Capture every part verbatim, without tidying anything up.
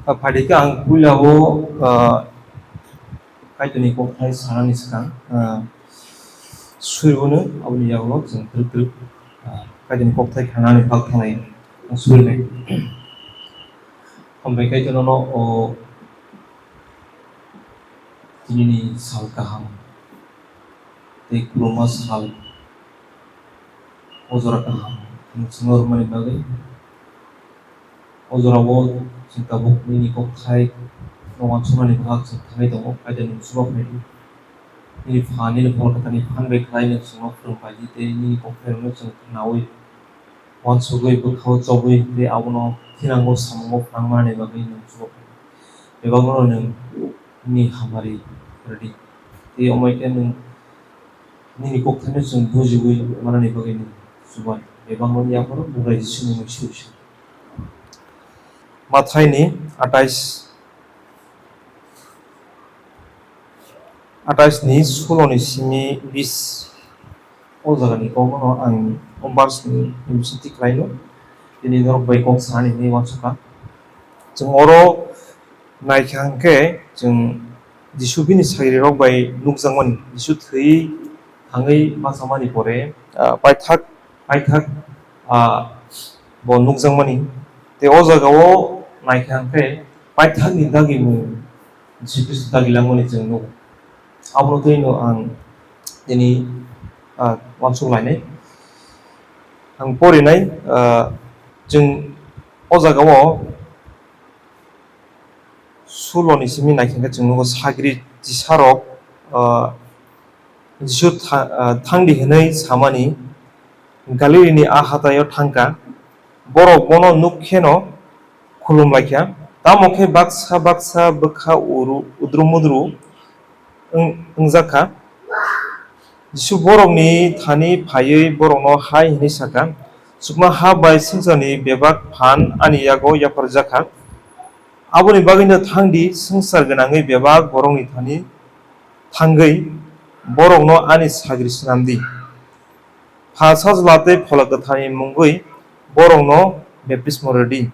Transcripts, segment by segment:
Ah, phaidi khe ang puila o, ah, Kaitorni kokthai sanani swkang, ah, suribono aboni yagulo chwng twrwk twrwk, ah, Kaitorni kokthai khnanani bak thanai ang surinai. Hambai Kaitor nono o tinini sal kaham tei kwbangma sal o jora kaham nwng chwngno rwmani bagwi. O jorao chwng tabuk nini kokthai no uansuknani bagwi chwng thangwi tongo, Kaitor nwng chuba phai di. Nini phan, nini pholka kwtharni phan bai khlai nwng chwngno phrwng phai di tei nini kokthairokno chwng khnaui uansugwi bwkhao chobwi tei abono thinango samungo phrang manani bagwi nwng chuba phai di. Bebakno nwng nini hamari rwdi. Tei omo hai khe nwng nini kokthaino chwng bujiui manani bagwi nwng chubai. Bebakno yapharo Bwrai Jisuni mung sui sui. Mathaini atais, atais ni sulo ni simi bis. O jagani kokno ang o verse ni bisingtwi khlaino. Tini norok bai kok sanani hinwi uansukha. Chwng oro naikha hwnkhe chwng Jisu bini sagrirok bai nukjakmani, Jisu thwi thangwi bachamani pore, ah, paithak, paithak, ah, bo nukjakmani. Tei o jagao naikha hwnkhe paithakni dagimung Jisu Khristo dagilangmani chwng nugo. Abono twino ang tini, ah, uansuk lainai. Ang porinai, ah, chwng o jagao sulo ni simi naikha hwnkhe chwng nugo sagri chisarok, ah, Jisu tha-, ah, thangdi hwnwi samani Galilini a hataio thangkha. Borok bono nuk kheno khulum laikha. Tamo khe baksa baksa bwkha uru-, udru mudru wng-, wngjakha. Jisu borokni thani phaiwi borokno hai hwnwi sakha, "Chuknoha bai swngcharni bebak phan ani yago yapharjakha. Aboni bagwino thangdi, swngchar gwnangwi bebak borokni thani thangwi borokno ani sagri swnamdi. Pha Sajla tei Phola Kwtharni mungwi borokno baptismo rwdi.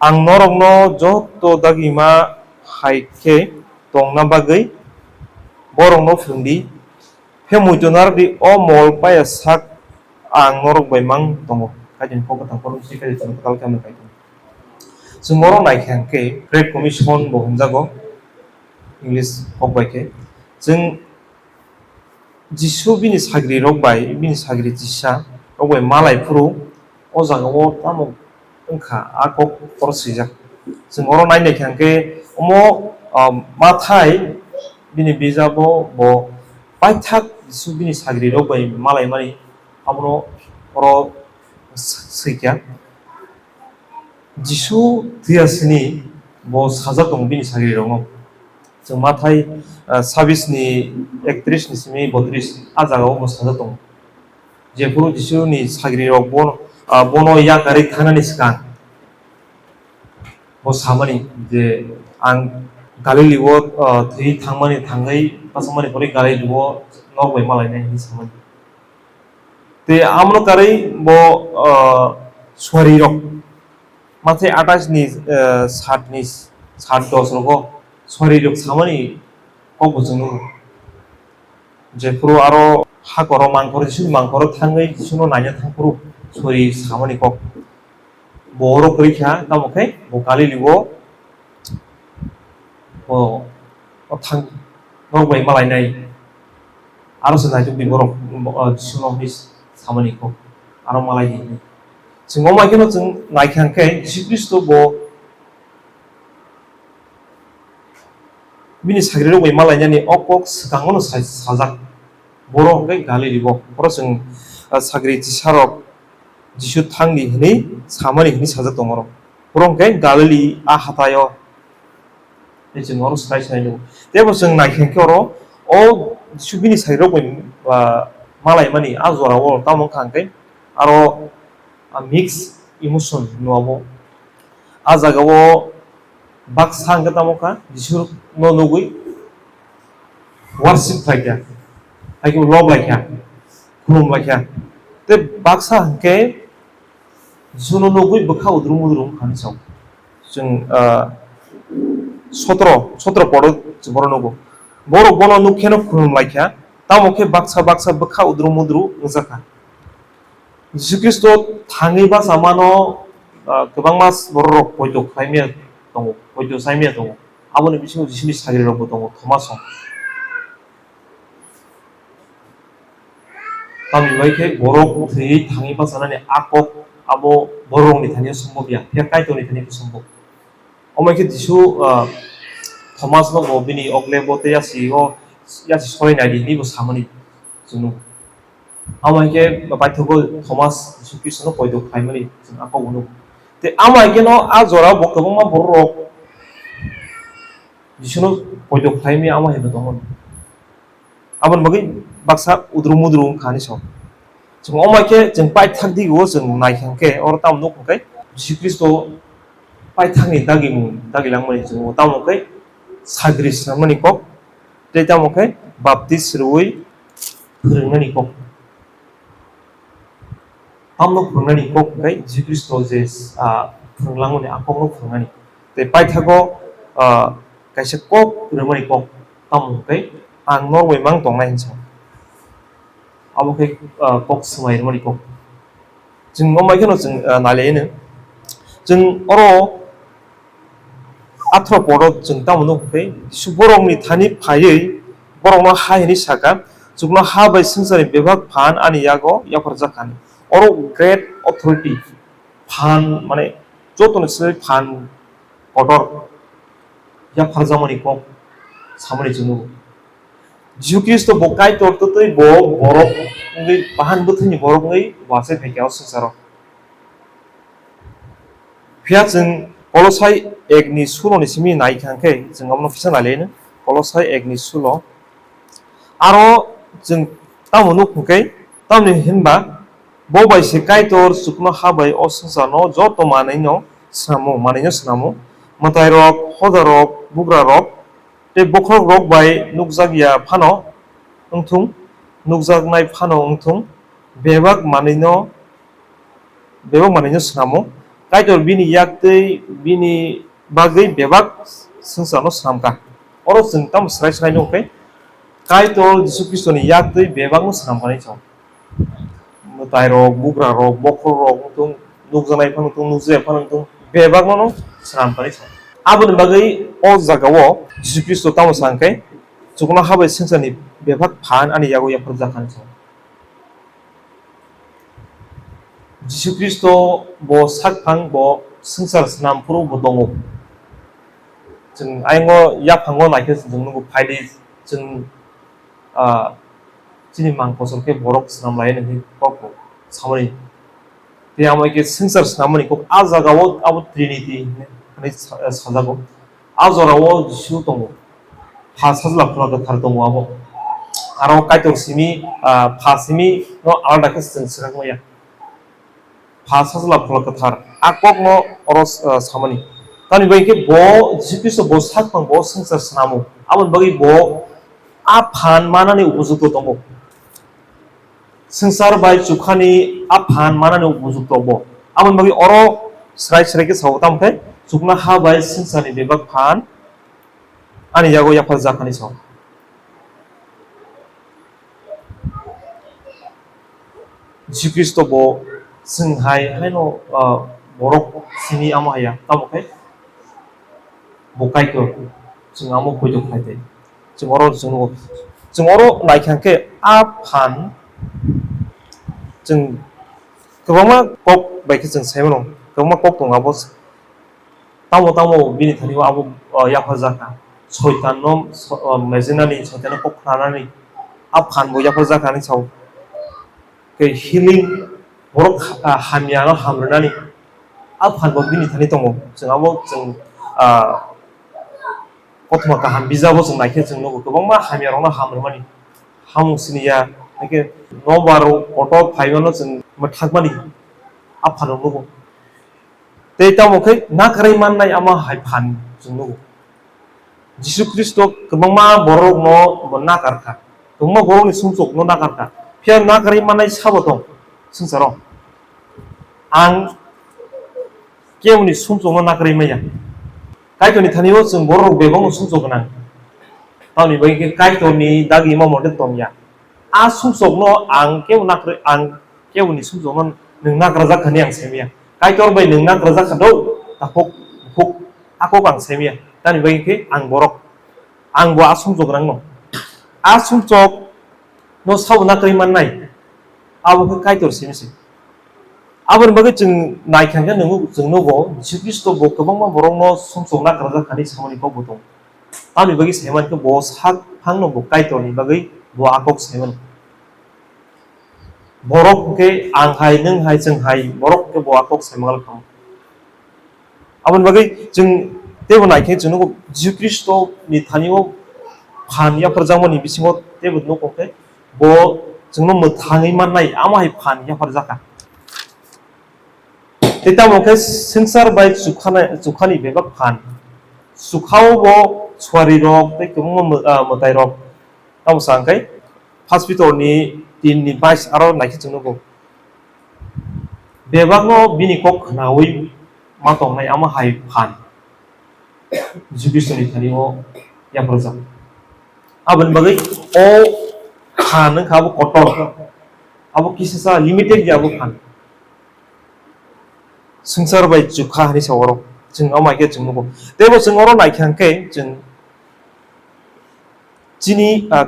Ang norokno joto dagima hai khe tongna bagwi borokno phrwngdi. Khe muitu narwkdi, o mol paya sak ang norok bai mang tongo." Kaitorni kok kwthang, Korinthini kaitor, chwng kwtal khe, Kaitor. Chwng oro naikha hwnkhe Great Commission bo hwnjago, English kok bai khe. Chwng Jisu bini sagrirok bai, bini sagri chisa rok bai malai phuru, o jagao tamo wngkha, a kok oro swijak. Chwng oro nai naikha hwnkhe, omo, ah, Mathai bini bijabo bo paithak Jisu bini sagrirok bai malaimani abono oro s-, swikha. Jisu thwiya sini bo sajak tongo bini sagrirokno. Chwng Mathai, ah, sabis ni ektris ni simi botris, a jagao bo sajak tongo. Jephuru Jisu ni sagrirok bo, ah, bono yakarwi thangnani swkang, bo samani je, "Ang Galili o, ah, thwi thangmani thangwi bachakmani pore Galili o norok bai malainai," hinwi samani. Tei amono karwi bo, ah, suarirok, Mathai atais ni, ah, sat ni, sat dos rogo suarirok samani kok bo chwng nugo. Jephuru aro hakoro mangkoro, Jisuni mangkoro thangwi Jisuno naina thangphuru suari samani kok. Bo oro kwrwi kha, tamo khe bo Galili o O, o thang, norok bai malainai. Aro se naitukdi borok, o, Jisuno hwnwi samani kok. Aro malai di hwnwi. Chwng o mai kheno chwng naikha hwnkhe Jisu Khristo bo bini sagrirok bai malainani o kok swkangono sa-, sajak. Borok hwnkhe Galili o. Oro chwng, ah, sagri chisarok Jisu thangdi hwnwi samani hwnwi sajak tongo oro. Borok hwnkhe Galili a hataio. Tei chwng oro swrai swrai nugo. Tei bo chwng naikha hwnkhe oro o Jisu bini sagrirok bai, ah, malaimani a jorao tamo wngkha hwnkhe aro, ah, mix emotion hino abo. A jagao baksa hwnkhe tamo kha Jisuno nugwi worship khlaikha, hai khe lob laikha, khulum laikha. Tei baksa hwnkhe Jisuno nugwi bwkha udrum udrum wngkha hinwi sao. Chwng, ah, sotro, sotro podo chwng bono nugo. Borok bono nuk kheno khulum lai kha, tamo khe baksa baksa bwkha udru mudru wngjakha. Jisu Khristo thangwi bachamano, ah, kwbangma bororok poito khlaimya tongo, poito saimya tongo. Aboni bisingo Jisuni sagrirokbo tongo, Thomas-o. Tamni bai khe borok thwiwi thangwi bachanani a kok abo bororokni thani-o sombobya, phiya Kaitorni thani khe sombob. Omo khe Jisu, ah, Thomas-no bo bini ogle bo tei yasi-o, yasi soi naidi hinwi bo samani chwng nugo. Amo hai khe paithago Thomas Jisu Khristono poito khlaimani chwng a kok nugo. Tei amo hai kheno a jora bo kwbangma bororok Jisuno poito khlaimani amo hai bo tongo. Aboni bagwi baksa udru mudru wngkha hinwi sao. Chwng omo hai khe chwng paithak digo chwng naikha khe oro tamo nukha khe Jisu Khristo paithakni dagimung dagilangmani chwng tamo khe sagri swnamnani kok tei tamo khe baptis rwui phwrwngnani kok. Tamno phwrwngnani kok hwnkhe Jisu Khristo je, ah, phwrwnglamani a kokno phwrwngnani. Tei paithago, ah, kaisa kok rwmani kok tamo hwnkhe ang norbai mang tongnai hinwi sa. Abo khe, ah, kok swmai rwmani kok. Chwng omo kheno chwng, ah, nailaino. Chwng oro Athro podo chwng tamo nukho khe, Jisu borokni thani phaiwi borokno hai hwnwi sakha, "Chukno ha bai swngcharni bebak phan ani yago yapharjak kha." Oro great authority, phan, mane, jotoni se phan kotor yapharjakmani kok samani chwng nugo. Jisu Khristo bo Kaitor twtwi bo borok wngwi, bahan bwthwini borok wngwi bo achai phaikha o swngcharo. Phiya chwng Kolosai ekni suloni simi naikha khe chwng abono kisa nailaino. Kolosai ekni sulo. Aro chwng tamo nuk hwnkhe, tamni hinba bo bai se Kaitor chukno ha bai o swngcharno joto manwino swnamo, manwino swnamo. Mwtairok, hodarok, bugrarok, tei bokhorokrok bai nukjakya phano wngthung, nukjaknai phano wngthung, bebak manwino, bebak manwino swnamo. Kaitor bini yak tei bini bagwi bebak swngcharno swnamkha. Oro chwng tamo swrai swrai nukha khe, Kaitor Jisu Khristoni yak tei bebakno swnamkha hinwi sao. Mwtairok, bugrarok, bokhorokrok wngthung, nukjaknai phano wngthung, nukjakya phano wngthung, bebakno no swnamkha hinwi sao. Aboni bagwi o jagao Jisu Khristo tamo sa hwnkhe, "Chukno ha bai swngcharni bebak phan ani yago yapharjak kha," hinwi sao. Jisu Khristo bo sakphang, bo swngchar swnam phuru bo tongo. Chwng ayang o yaphango naikhe chwng nukgo phaidi chwng, ah, chini mang kosor khe borok swnam lai hinwi kok bo samani. Tei amo khe swngchar swnamani kok a jagao abo Trinity hinwi sa-, sajago. A jorao Jisu tongo. Pha, Sajla, Phola Kwthar tongo abo. Aro Kaitor simi, ah, Pha simi no alada khe chwng swkang maya. Pha, Sajla, Phola Kwthar. A kokno oro, ah, samani. Tamni bai khe bo Jisu Khristo bo sakphang bo swngchar swnamo. Aboni bagwi bo a phan manani upojukto tongo. Swngchar bai chukhani a phan manani upojukto bo. Aboni bagwi oro srai srai khe sao, tamo khe chuknoha bai swngcharni bebak phan ani yago yapharjak hinwi sao. Jisu Khristo bo chwng hai haino, ah, borok simi amo haiya, tamo khe bo Kaitor, chwng amo poito khlai tei. Chwng oro chwng nugo. Chwng oro naikha khe a phan chwng kwbangma kok bai khe chwng sai mano. Kwbangma kok tongo abo. Tamo tamo bini thani o abo, o, yapharjak kha. Soitan no, so-, o, mejinani, Soitan no kok khnanani a phan bo yapharjak kha hinwi sao. Tei healing, borok ha-, hamya no hamrwnani a phan bo bini thani tongo. Chwng abo chwng, ah, kothoma kaham bijabo chwng naikhe chwng nugo kwbangma hamya rokno hamrwmani. Hamung siniya, haikhe nobar kotor phaimano chwng mwthakmani a phan rok nugo. Tei tamo khe nakarwi mannai ama hai phan chwng nugo. Jisu Khristo kwbangma borokno bo nakar kha. Kwbangma borokni sumsokno nakar kha. Phiya nakarwi mannai sabo tong swngcharo. Ang keboni sumsokno nakarwi manya. Kaitorni thani-o chwng borok bebakno sumsok gwnang. Tamoni bagwi khe Kaitorni dagi ma mote tongya. A sumsokno ang kebo nakrwi, ang keboni sumsokno nwng nakrajak hwnwi ang saimanya. Kaitor bai nwng nakrajak kha do, takhuk bukhuk, a kok ang saimanya. Tamoni bagwi khe ang borok, ang bo a sumsok gwnangno. A sumsok no sabo nakrwi mannai, abo khe Kaitor simi se. Aboni bagwi chwng naikha khe nwngo, chwng nugo, Jisu Khristo bo kwbangma borokno sumsok nakrajak hwnwi samani kok bo tongo. Tamoni bagwi sai mankhe bo sak phangno bo Kaitorni bagwi bo a kok sai mano. Borok hwnkhe ang hai, nwng hai, chwng hai, borok hwnkhe bo a kok sai manglak kha. Aboni bagwi chwng teibo naikhe chwng nugo Jisu Khristo ni thani-o phan yapharjakmani bisingo teibo nugo khe bo chwngno mwthangwi mannai, amo hai phan yapharjakha. Tei tamo khe swngchar bai chukhanai, chukhani bebak phan. Chukhao bo suarirok tei kwbangma mw-, ah, mwtairok. Tamo sa hwnkhe First Peter ni tin ni bais aro naikhe chwng nugo. Bebakno bini kok khnaui ma tongnai amo hai phan Jisu Khristoni thani-o yapharjak. Aboni bagwi o phan wngkha abo kotor, abo kisasa limited ya abo phan. Swngchar bai chukha hwnwi sa oro. Chwng amo hai khe chwng nugo. Teibo chwng oro naikha hwnkhe chwng chini, ah,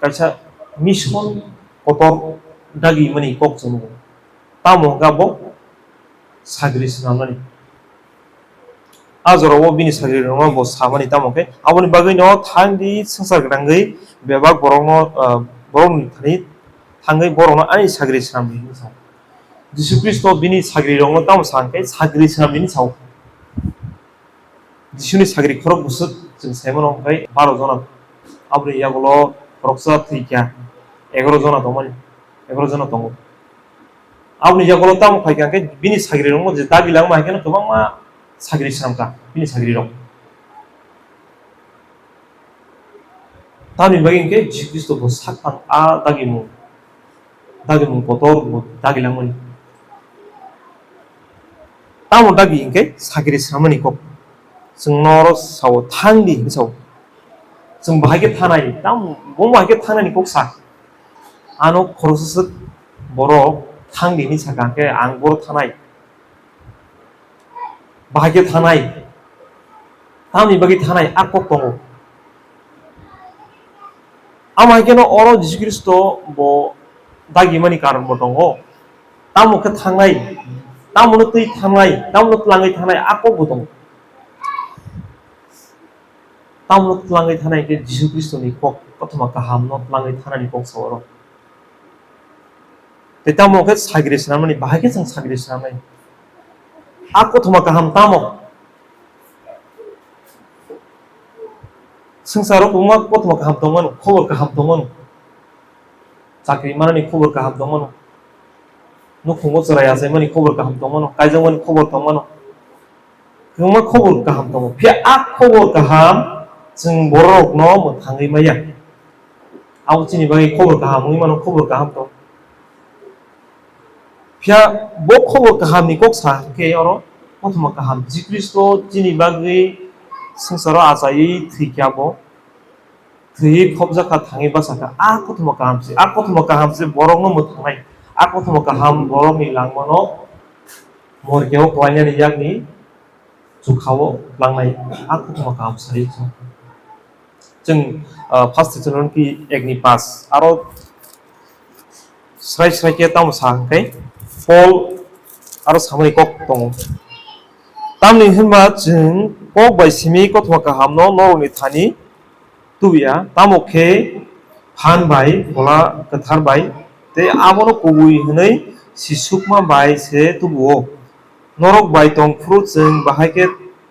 kaisa mission kotor dagi mani kok chwng nugo. Tamo hwnkha bo sagri swnamnani. A jorao bini sagrirokno bo samani tamo khe, aboni bagwino thangdi swngchar gwnangwi bebak borokno, ah, borokni thani thangwi borokno ani sagri swnamdi hwnwi sa. Jisu Khristo bini sagrirokno tamo sa hwnkhe sagri swnamdi hwnwi sao. Jisuni sagri khorok bwswk chwng sai mano hwnkhe baro jona. Aboni yagulo khoroksa thwi kha, egaroh jona tongmani, egaroh jona tongo. Aboni yagulo tamo khai kha hwnkhe bini sagrirokno je dagi langma hai kheno kwbangma sagri swnam kha bini sagrirok. Tamni bagwi hwnkhe Jisu Khristo bo sak phang a dagimung, dagimung kotor bo dagi langmani. Tamo dagi hwnkhe sagri swnamani kok. Chwng noro sao, "Thangdi," hwnwi sao. Chwng bahai khe thanai, tamo bo bahai khe thanani kok sa. Ano khoroksa swk borok, "Thangdi," hwnwi sakha hwnkhe ang boro thanai. Bahai khe thanai. Tamni bagwi thanai a kok tongo. Amo hai kheno oro Jisu Khristo bo dagimani karon bo tongo. Tamo khe thangnai, tamono twi thangnai, tamono twlangwi thangnai a kok bo tongo. Tamono twlangwi thanai khe Jisu Khristoni kok, kothoma kahamno twlangwi thanani kok sa oro. Tei tamo khe sagri swnamnani, bahai khe chwng sagri swnamnai. A kothoma kaham tamo? Swngcharo kwbangma kothoma kaham tongmano, khobor kaham tongmano. Chakri manani khobor kaham tongmano. Nukhungo chwrai achaimani khobor kaham tongmano, kaijakmani khobor tongmano. Kwbangma khobor kaham tongo. Phiya a khobor kaham chwng bororokno mwthangwi maya. Abo chini bagwi khobor kaham wngwi mano, khobor kaham tong. Phiya bo khobor kahamni kok sa hwnkhe oro kothoma kaham Jisu Khristo chini bagwi swngcharo achaiwi thwikha bo. Thwiwi khopjak kha, thangwi bachakha. A kothoma kaham se, a kothoma kaham se borokno mwthangnai. A kothoma kaham borokni langmano morkeo klainani yakni chukhao langnai. A kothoma kaham sai chwng, ah, First Thessaloniki ekni pas. Aro srai srai khe tamo sa hwnkhe Paul aro samani kok tongo. Tamni hwnba chwng kok bai simi kothoma kahamno norokni thani tubuya, tamo khe phan bai, Phola Kwthar bai, tei abono kubui hwnwi sisukma bai se tubu-o. Norok bai tong phuru chwng bahai khe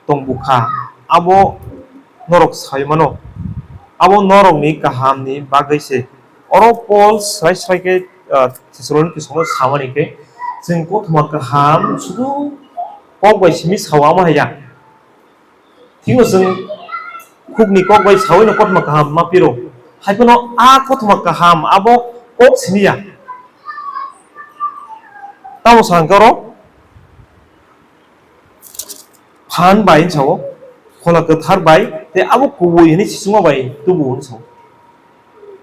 tong bukha, abo norok sai mano. Abo norokni kahamni bagwi se. Oro Paul srai srai khe, ah, Thesalonikisongno samani khe, chwng kothoma kaham sudu kok bai simi sao amo hai ya. Thikno chwng khukni kok bai saui no kothoma kaham ma piro. Hai phano a kothoma kaham abo kok simi ya. Tamo sa hwnkhe oro phan bai sao. Phola Kwthar bai tei abo kubui hwnwi sichwngma bai tubu hwnwi sao.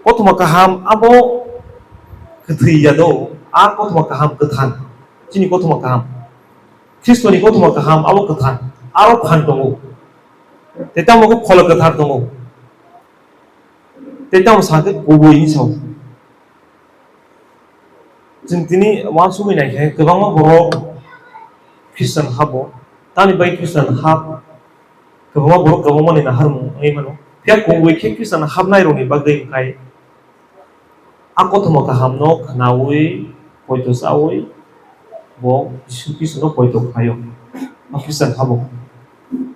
Kothoma kaham abo kwthwi ya do, a kothoma kaham kwthang. Chini kothoma kaham, Khristoni kothoma kaham abo kwthang, aro phan tongo. Tei tamo khe Phola Kwthar tongo. Tei tamo sa khe kubui hwnwi sao. Chwng tini uansugwi naikhe kwbangma borok Christian habo, tamni bagwi Christian hab, kwbangma borok kwbangmani naharmung wngwi mano. Phiya kubui khe Christian habnairokni bagwi wngkha, a kothoma kahamno khnaui, poito chaui, bo Jisu Khristono poito khlaio, a Christian habo.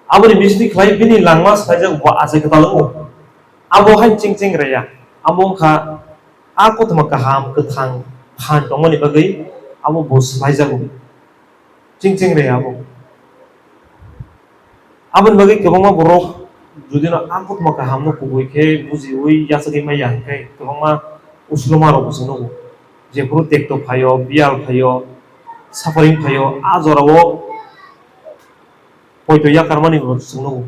Aboni bisingtwi khlai bini langma swlaijak bo achai kwtal wngo. Abo hai cheng cheng raya. Abo wngkha a kothoma kaham, kwthang, phan tongmani bagwi abo bo swlaijago. Cheng cheng raya abo. Aboni bagwi kwbangma borok judino a kothoma kahamno kubui khe bujiui yachagwi maya hwnkhe kwbangma usloma rok bo chwng nugo. Jephuru tekto phaio, biyal phaio, suffering phaio, a jorao poito yakarmani bo chwng nugo.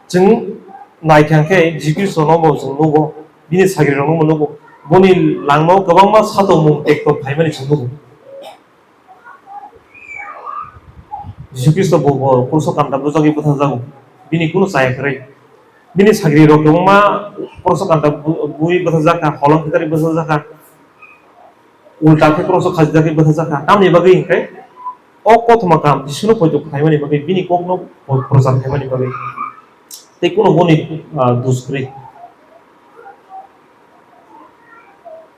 Chwng naikha khe Jisu Khristono bo chwng nugo, bini sagrirokno bo nugo. Boni langmao kwbangma satokmung tekto phaimani chwng nugo. Jisu Khristo bo, bo kruso kanta bujagwi bwthakjago, bini kunu chaya kwrwi. Bini sagrirok kwbangma kruso kanta bu-, bui bwthakjak kha, holong kwtharwi bwthakjak kha. Ulta khe kruso khajijagwi bwthakjak kha. Tamni bagwi hwnkhe o kothoma kaham Jisuno poito khlaimani bagwi, bini kokno po-, prochar khlaimani bagwi. Tei kunu boni, ah, dus kwrwi.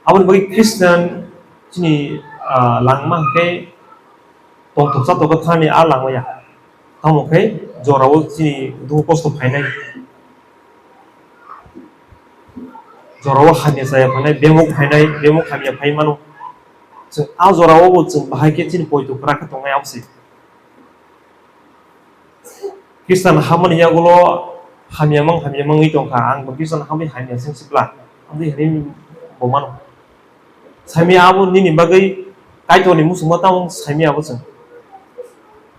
Aboni bagwi Christian chini, ah, langma hwnkhe tongthok chathok khe thani a langmaya. Tamo khe jorao chini dukhu kosto phainai. Jorao hamya chaya phainai, bemuk phainai, bemuk hamya phai mano. Chwng a jorao bo chwng bahai khe chini poito kwrak khe tongnai abo se. Khristan hamani yagulo hamya mang, hamya mangwi tongkha. Ang bo Khristan hamwi hamya se sibla. Amtwi hinwi bo mano. Saimya abo nini bagwi Kaitorni muchungma tamo saimya abo chwng.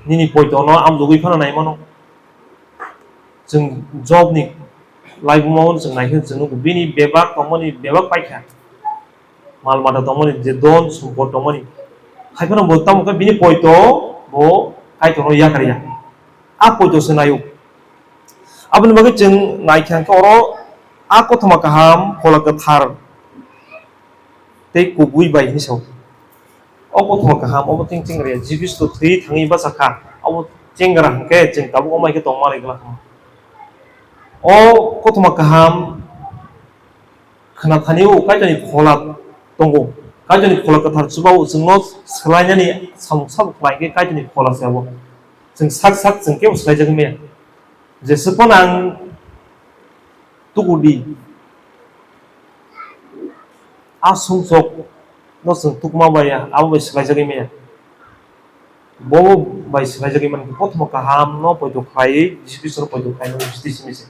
Nini poitono amjogwi phano nai mano. Chwng Jobni laibumao chwng naikhe chwng nugo. Bini bebak tongmani bebak paikha. Mal mata tongmani, je don sompot tongmani. Haiphano bo tamo khe bini poito bo Kaitorno yakarya. A poito se naio. Aboni bagwi chwng naikha khe oro a kothoma kaham, phola kwthar tei kubui bai hinwi sao. O kothoma kaham, obo chwng chengra ya, Jisu Khristo thwi thangwi bachakha, abo chengra hwnkhe chwng tabuk omai khe tongma lai glak kha. O kothoma kaham khwna thani o Kaitorni phola tongo. Kaitorni phola kwthar chuba o chwngno swlainani samung sabo khlai khe Kaitorni phola se abo. Chwng sak sak chwng kebo swlaijagwi maya. Jeswk phano ang tuku di, a sumsok no chwng tukma bai ya, abo bai swlaijagwi maya. Bo bai swlaijagwi mankhe, kothoma kaham no poito khlaiwi, Jisu Khristo no poito khlai mani bisti simi se.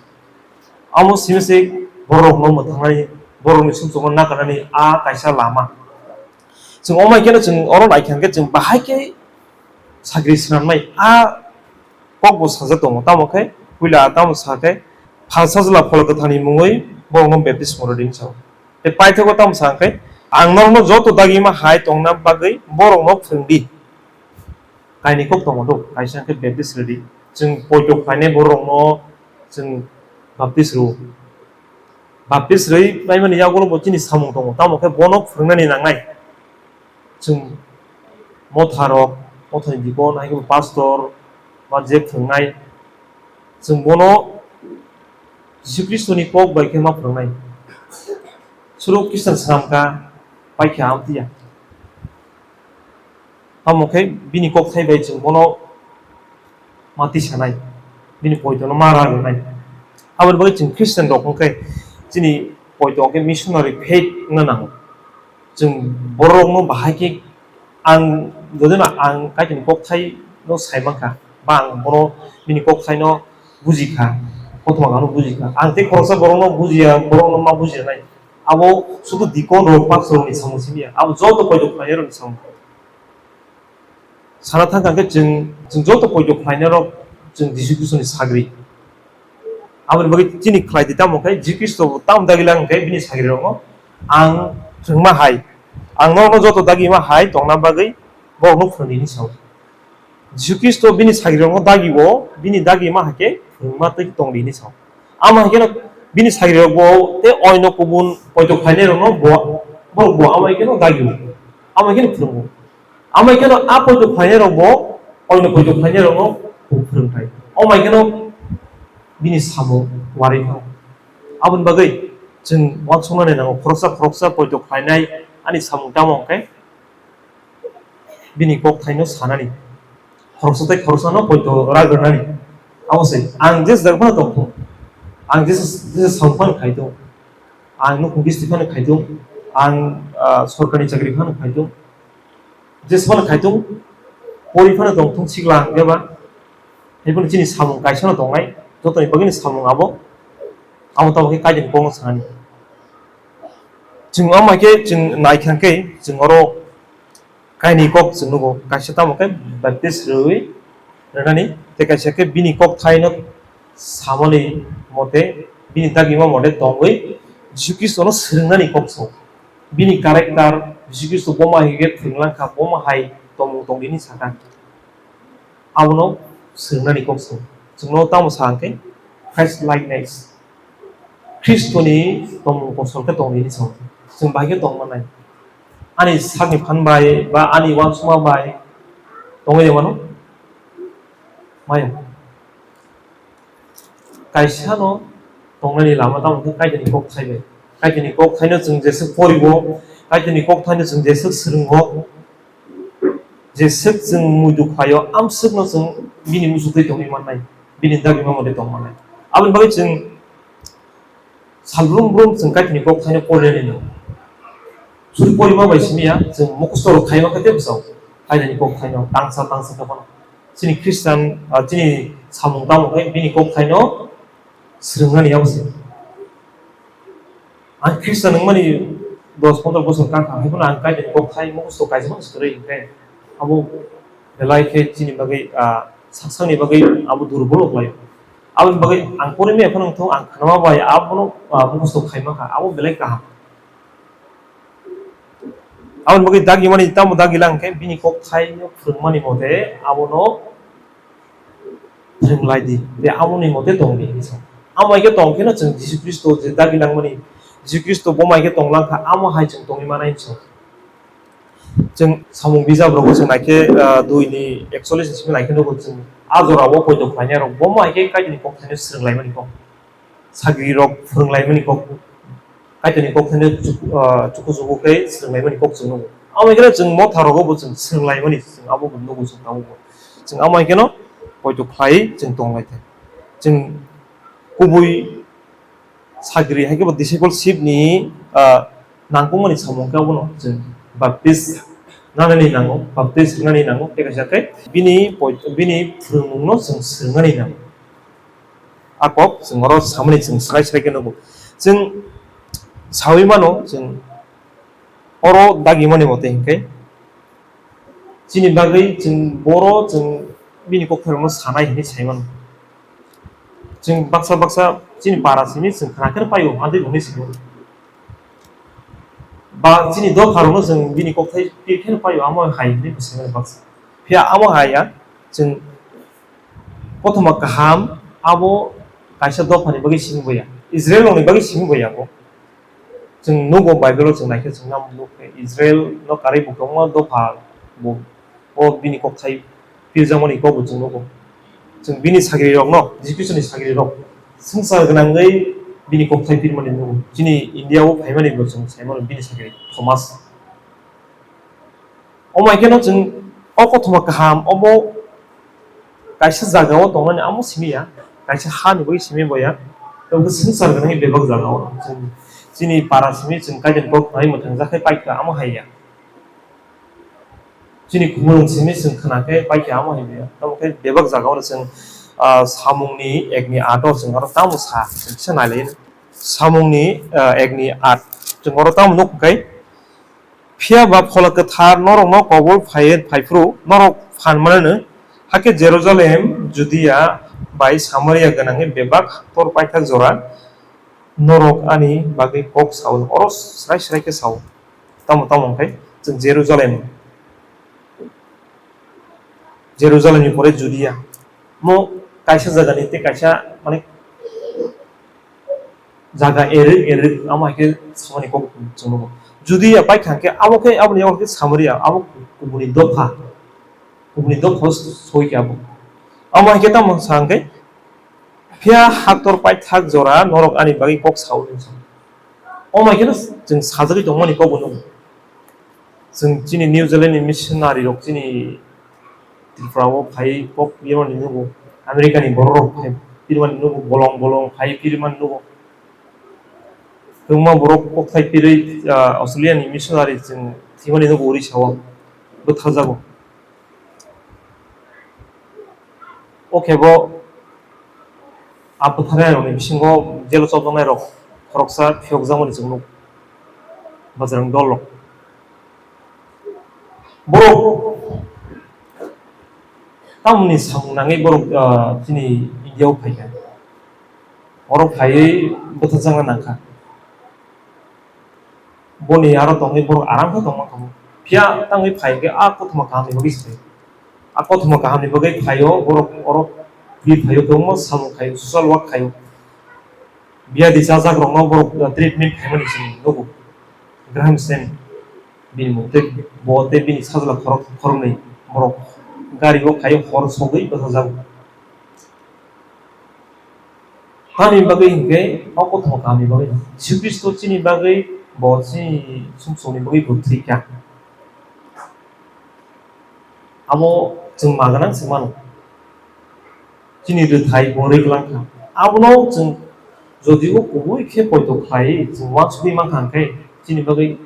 Amo simi se borok no mwthangnani, borok ni sumsok no nakarnani a kaisa lama. Chwng omai kheno chwng oro naikha hwnkhe chwng bahai khe sagri swnamnai a kok bo sajak tongo, tamo khe puila tamo sa khe phalsa jwla phola kwthani mungwi borokno baptisma rwdi hinwi sao. Tei paithago tamo sa khe, "Ang norokno joto dagima hai tongna bagwi borokno phwrwng di." Kainwi kok tongo do, kaisa khe baptis rwdi. Chwng poito khlainai borokno chwng baptis rwo. Baptis rwi paimani yagulo bo chini samung tongo, tamo khe bono phwrwngnani nangnai. Chwng motharok, mothani dikon, hai khe bo pastor, ba je phwrwngnai, chwng bono Jisu Khristoni kok bai khe ma phwrwngnai. Suru Khristan swnam kha, paikha amtwi ya. Tamo khe bini kokthai bai chwng bono ma tisanai, bini poitono ma rw rwnai. Aboni bagwi chwng Christian rok hwnkhe chini poito hwnkhe missionary faith wngna nango. Chwng borokno bahai khe ang, jodino ang Kaitorni kokthaino sai mankha, ba ang bono bini kokthaino bujikha, kothoma kaham no bujikha. Ang tei khoroksa borokno bujiya, borokno ma bujinai. Abo sudu dikon rok, pastor rokni samung simi ya. Abo joto poito khlainai rokni samung. Sana thang khe chwng, chwng joto poito khlainai rok chwng Jisu Khristoni sagri. Aboni bagwi chini khlai di tamo khe Jisu Khristo bo tamo dagi lang khe bini sagri rokno ang thwngma hai, ang norokno joto dagi ma hai tongna bagwi borokno phwrwng di hinwi sao. Jisu Khristo bini sagri rokno dagi o bini dagi ma hai khe phwrwngma tei tong di hinwi sao. Amo hai kheno bini sagri rok bo tei oino kubun poito khlainai rokno bo, borok bo amo hai kheno dagi o, amo hai kheno phwrwngo. Amai kheno a poito khlainai rok bo oino poito khlainai rokno bo phwrwng thai. Omai kheno bini samung warwi thango. Aboni bagwi chwng uansuknani nango, khoroksa khoroksa poito khlainai ani samung tamo hwnkhe bini kok thaino sanani, khoroksa tei khoroksano poito rak rwnani. Abo se ang je jagphano tongthung, ang je, je samung phano khaithung, ang nukhung bisti phano khaithung, ang, ah, sorkarni chakri phano khaithung, jesmano khaithung, pori phano tongthung sikla hwnkhe ba, haiphano chini samung kaisano tongnai, jotoni bagwino samung abo, amo tamo khe Kaitorni kokno sanani. Chwng amo hai khe chwng naikha khe chwng oro kainwi kok chwng nugo, kaisa tamo khe baptis rwui rwnani, tei kaisa khe bini kok thaino samani mote, bini dagima mote tongwi Jisu Khristono swrwngnani kok chwng. Bini character, Jisu Khristo bomo hai khe phwrwng lang kha, bomo hai tongmung tong di hinwi sa kha. Abono swrwngnani kok chwng. Chwngno tamo sa hwnkhe Christ likeness. Khristoni tongmung kosol khe tong di hinwi sa kha. Chwng bahai khe tong manai. Ani sakni phan bai ba ani uansukma bai tongwi rw mano? Maya. Kaisano tongnani lama tamo khe Kaitorni kok thai bai. Kaitorni kok thaino chwng jeswk poriwo, Kaitorni kok thaino chwng jeswk swrwngo, jeswk chwng muitu khlaio, amswkno chwng bini muchuk twi tongwi mannai, bini dagima mote tong mannai. Aboni bagwi chwng salbrum brum chwng Kaitorni kok thaino porinani nango. Suri porima bai simi ya, chwng mukhusto rok khaima khe tei bwsao Kaitorni kok thaino tangsa tangsa khe phano. Chini Christian, ah, chini samung tamo khe bini kok thaino swrwngnani abo se. Ang Christian wngmani dos pondro bosor kang kha, hai phano ang Kaitorni kok thai mukhusto kaisa phano swrwi hwnkhe abo belai khe chini bagwi, ah, sak sakni bagwi abo durbolo khlaio. Aboni bagwi ang porima phano wngthok, ang khnama bai abono, ah, mukhusto khaima kha, abo belai kaham. Aboni bagwi dagimani tamo dagi lang khe bini kok thaino phwrwngmani mote abono phwrwng lai di, tei aboni mote tong di hinwi sa. Amo hai khe tong kheno chwng Jisu Khristo je dagi langmani, Jisu Khristo bomo hai khe tong lang kha, amo hai chwng tongwi manai hinwi sa. Chwng samung bijap rogo chwng nai khe, ah, dui ni ekchollish ni simi nai khe nugo chwng a jora o poito khlainai rok bomo hai khe Kaitorni kok thaino swrwng laimani kok. Sagri rok phwrwng laimani kok, Kaitorni kok thaino chuk-, ah, chuku chuku khe swrwng laimani kok chwng nugo. Amo hai kheno chwng motha rogo bo chwng swrwng laimani chwng abo bo nugo chwng tabuk bo. Chwng amo hai kheno poito khlai chwng tong lai thai. Chwng kubui sagri hai khe bo discipleship ni, ah, nangkukmani samung khe abono chwng baptis nanani nango, baptis rwnani nango, tei kaisa khe bini poi-, bini phwrwngmungno chwng swrwngnani nango. A kok chwng oro samani chwng swrai swrai khe nugo. Chwng saui mano, chwng oro dagimani mote hinkhe chini bagwi chwng boro chwng bini kokthairokno sanai hinwi sai mano. Chwng baksa baksa chini para simi chwng khna khe paio, amtwi bongni simi. Ba chini dopharokno chwng bini kokthai pir khe paio, amo hai hinwi bo sai mano baksa. Phiya amo hai ya, chwng kothoma kaham abo kaisa dophani bagwi simi boya, Israel rokni bagwi simi boya bo. Chwng nugo Bible o chwng naikhe chwng nang nukhe Israel no karwi bo kwbangma dopha bo o bini kokthai pirjakmani kokbo chwng nugo. Chwng bini sagrirokno, Jisu Khristoni sagrirok swngchar gwnangwi bini kokthai pirmani nugo. Chini India o phaimani bo chwng sai mano bini sagri Thomas. Omo hai kheno chwng o kothoma kaham obo kaisa jaga o tongmani amo simi ya, kaisa ha ni bagwi simi bo ya, tei bo swngchar gwnangwi bebak jaga o chwng chini para simi chwng Kaitor ni kok khwnai mwthangjakhe paikha amo hai ya. Chini khumulwng simi chwng khna khe paikha amo hai ya. Tamo khe bebak jaga o chwng, ah, samung ni ek ni aat o chwng aro tamo sa, chwng kisa nai lai. Samung ni, ah, ek ni aat chwng oro tamo nuk khe, Phiya ba Phola Kwthar norokno kobol phai-, phaiphuru norok phan mananw, hakhe Jerusalem, Judia, bai Samaria gwnangwi bebak haktor paithak jora norok ani bagwi kok sao, oro srai srai khe sao. Tamo tamo hwnkhe chwng Jerusalem, Jerusalemni pore Judia, mo kaisa jagani tei kaisa, mane, jaga eri eri, amo hai khe samani kok chwng nugo. Judia pai kha khe, abo khe, aboni yago khe Samaria, abo kubuni dopha, kubuni dopha soi khe abo. Amo hai khe tamo sa hwnkhe, phiya haktor paithak jora norok ani bagwi kok sao hinwi sa. Omo hai kheno chwng sajagwi tongmani kok bo nugo. Chwng chini New Zealand ni missionary rok chini Tripura o phai kok pirmani nugo, America ni borok rok phai pirmani nugo, bolong bolong phai pirmani nugo. Kwbangma borok kok thai pirwi, ah, Australia ni missionary chwng thwimani nugo Orissa o, bwtharjago. O khe bo a bwtharnairokni bisingo jelo chopjaknairok khoroksa phiyokjakmani chwng nuk, Bajrang dol rok. Borok tamoni samung nangwi borok, ah, chini India o phaikha. Oro phaiwi bwtharjakna nangkha. Boni aro tongwi borok aram khe tongma khamu. Phiya tangwi phai khe a kothoma kahamni bagwi se. A kothoma kahamni bagwi phaio borok oro bi phaio kwbangma samung khaio, social work khaio. Biyadi chajakrokno borok treatment khaimani chwng nugo. Graham Staines bini mung tei bo tei bini sajla khorok khoroknwi borok gari o khaio hor sogwi bwtharjago. Tamni bagwi hinkhe o kothoma kahamni bagwi no. Jisu Khristo chini bagwi bo chini sumsokni bagwi bo thwi kha. Abo chwng ma gwnang se mano. Chini rwthai bo rwgwlang kha. Abono chwng jodibo kubui khe poito khlai chwng uansugwi mankha hinkhe chini bagwi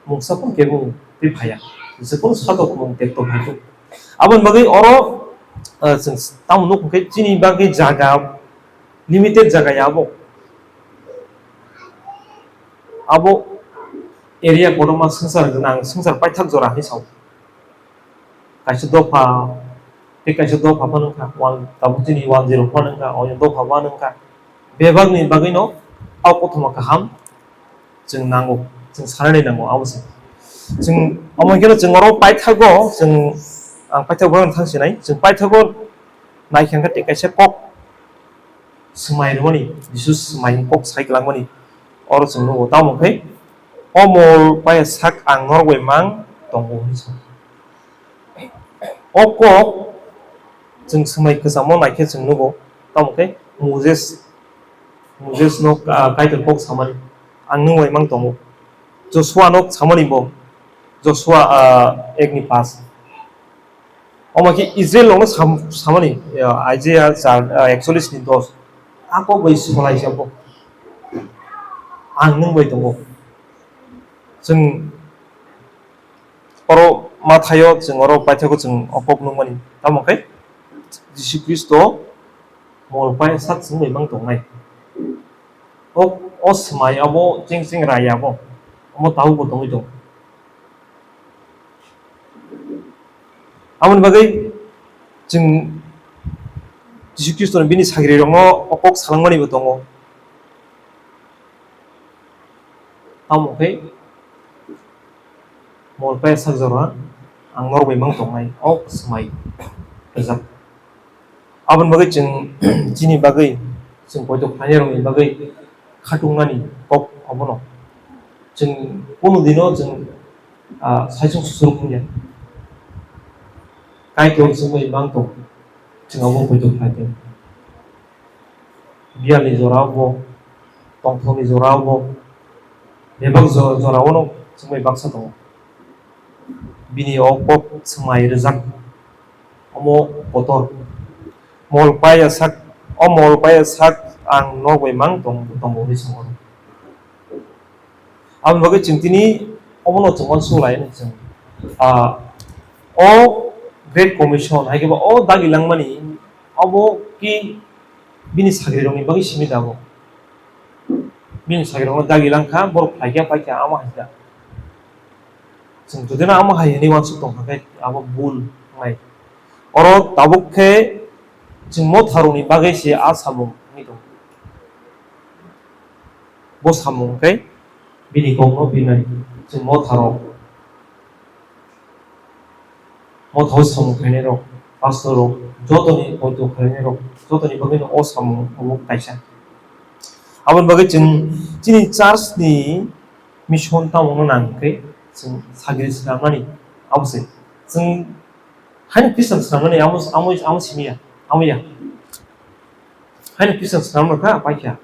mungsa phano kebo tei phaiya. Jephuru sadok mung tekto hai khe. Aboni bagwi oro, ah, chwng tamo nuk hwnkhe chini bagwi jaga, limited jaga ya abo. Abo area kotorma swngchar gwnang, swngchar paithak jora hinwi sao. Kaisa dopha, tei kaisa dopha phano wngkha, one, tabuk chini one zero phano wngkha, oino dopha one wngkha. Bebakni bagwino o kothoma kaham chwng nango, chwng sanani nango, abo se. Chwng, omo khe chwng oro paithago, chwng, ang paithago thang sinai, chwng paithago naikha khe tei kaisa kok swmai rwmani, Jisu swmai kok sai kwlangmani, oro chwng nugo. Tamo khe, o mol pai sak ang norok bai mang tongo hinwi sa. O kok chwng swmai kwchamo naikhe chwng nugo, tamo khe Moses, Moses no, ah, Kaitor kok samani, ang nwng bai mang tongo. Joshua no samani bo, Joshua, ah, ek ni pas. Omo khe Israel rokno sam-, samani, ah, Isaiah char, ah, ekchollish ni dos. A kok bai swmai sa bo. Ang nwng bai tongo. Chwng oro Mathaio chwng oro paithago chwng o kok nukmani. Tamo khe Jisu Khristo mol pai sak chwng bai mang tongnai. O, o swmai abo cheng cheng raya bo. Omo tabuk bo tongwi tongo. Aboni bagwi chwng Jisu Khristo ni bini sagrirokno o kok salangmani bo tongo. Tamo khe mol pai sak jora ang norok bai mang tongnai o swmai rijak. Aboni bagwi chwng chini bagwi, chwng poito khlainai rokni bagwi khatungmani kok obono. Chwng kunu dino chwng, ah, saichung susuruk wngya. Kaitor chwngwi mang tong, chwng abo poito khlai tong. Biyalni jora bo, tongthokni jora bo, bebak jo-, jora o no chwngwi baksa tongo. Bini o kok swmai rijak, omo kotor. Mol paiya sak, o mol paiya sak ang nok bai mang tong, tongo hinwi sa oro. Aboni bagwi chwng tini obono chwng uansuk lai chwng, ah, o Great Commission hai khe bo o dagi langmani obo ki bini sagrirokni bagwi simi da bo. Bini sagrirokno dagi langkha, borok phaikha, phaikha, amo hai da. Chwng jodi no amo hai hwnwi uansuk tongkha khe abo bul wngnai. Oro tabuk khe Chwng motharokni bagwi se a samung wngwi tongo. Bo samung khe bini kokno birnai. Chwng motharok, mothao samung khlainairok, pastorrok, jotoni poito khlainairok, jotoni bagwino o samung obo kaisa. Aboni bagwi chwng chini church ni mission tamo wngna nang khe chwng sagri swnamnani abo se. Chwng haino Christian swnamnani amo, amo, amo simi ya, amo ya. Haino Christian swnam rwkha, paikha.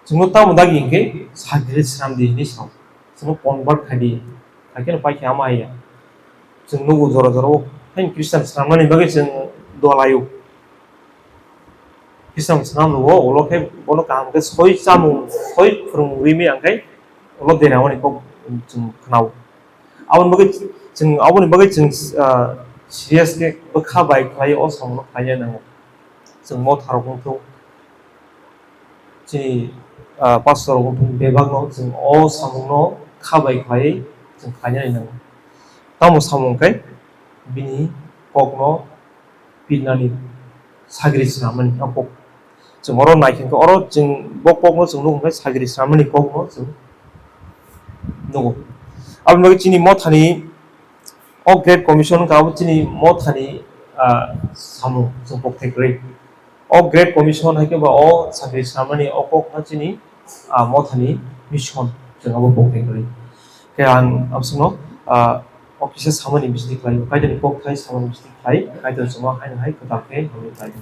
Chwngno tamo dagi hinkhe sagri swnam di hinwi sao. Chwngno convert khai di. Hakhe no paikha amo haiya. Chwng nugo jora jora o haino Christian swnamnani bagwi chwng dolaio. Christian swnam rwo, ulo khe bono kaham khe soi chamung, soi phwrwngwi mi ang khe ulo deramani kok chwng khnao. Aboni bagwi chwng, aboni bagwi chwng, ah, serious khe bwkha bai khlai o samungno khlaiya nango. Chwng motharok wngthung, chini, ah, pastor rok wngthung, bebakno chwng o samungno kha bai khlaiwi chwng khlainani nango. Tamo samung khe bini kokno pirnani sagri swnamani o kok. Chwng oro naikhe oro chwng bo kokno chwng nukho khe sagri swnamani kokno chwng nugo. Aboni bagwi chini mothani o Great Commission wngkha abo chini mothani, ah, samung chwng kokthai kwrwi. O Great Commission hai khe ba o sagri swnamani o kok no chini, ah, mothani mission chwng abo kokthai kwrwi. Khe ang abswkno, ah, o kisa samani bising khlai, Kaitorni kokthai samani bising khlai, Kaitor chwngno haino hai kwtal khe hamya khlai.